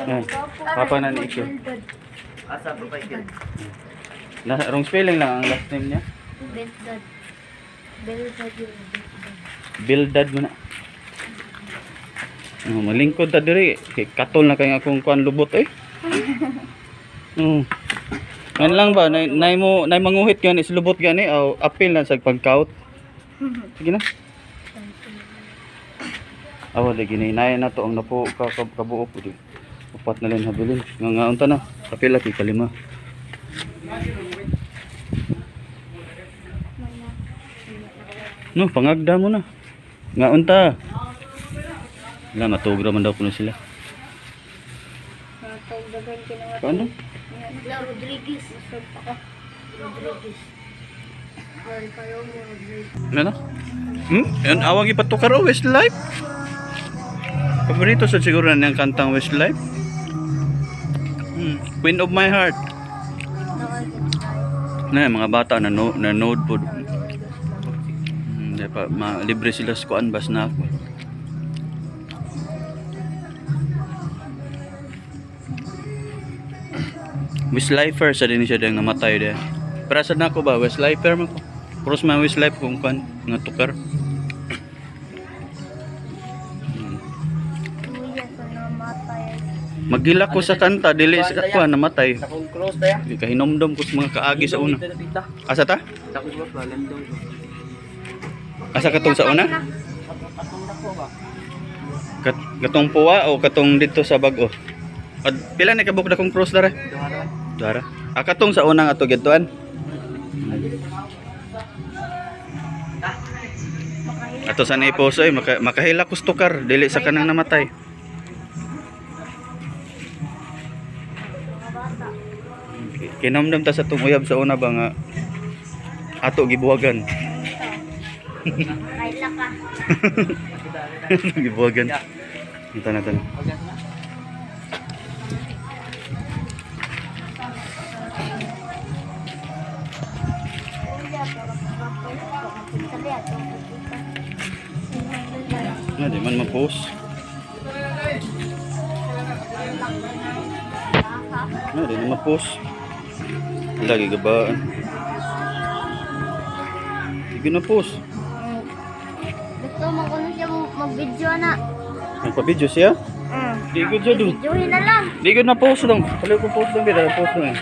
Eh, papa na ni Ikyo. Asa pa kay? Na, wrong spelling lang ang last name niya. Bildad. Bildad yun. Bildad mo na. Oh, malingkod ta diri. Kay katol na kay akong kuan lubot eh. Yan lang ba nay, nay mo nay manguhit gani is lubot gani aw apil na sa pagkaut. Sige na. Awa lagi ni nay na to ang napo ka, ka kabuok pud. Upat na lang habilin. Nga nga unta na. Kapila kay kalima. No, pangagda mo na. Nga unta. Wala, matugra man daw kuno sila. Paano? La Rodriguez. Masog pa ko. Rodriguez. Ay, kayo mo Rodriguez. Ano? Yan, awang ipatukar o Westlife. Paborito sa siguro na niyang kantang Westlife. Queen of My Heart. Na, mga bata na no, na node po. Di pa, ma, libre sila sa kuan bas na ako. Westlifer sa din siya dahil namatay dahil. Pero sa nako ba, Westlifer man ko. Cross man Westlife kung kuan nga tukar. Kuya ko namatay. Magilak ko sa kanta dili sa kuan namatay. Sa kong close ta ya. Di kahinomdom ko sa mga kaagi sa una. Tita. Asa ta? Sa kong close ba landong. Asa katong sa una? Atong dako ba? Katong puwa o katong dito sa bag-o? Ad, pila ni kabuk na kong cross dara? Duha ra. Dara. Ah, katong sa unang ato gituan. Ato sa ni poso eh, makahila ko stukar dili sa kanang namatay. Kinomdom ta sa tong uyab sa una ba nga ato gibuwagan. Kaila ka. Gibuwagan. Ito na ito na. Pagas na. Kuya, pero pagkapunta ato pagkita. Na, di man ma-post. Na, di na ma-post. Lagi gabaan. Di na post. Gusto mo kuno siya mag-video na. Ang pa-video siya? Di good siya dun. Videohin na lang. Di good na post dong. Pala ko post dong, bida post dong eh.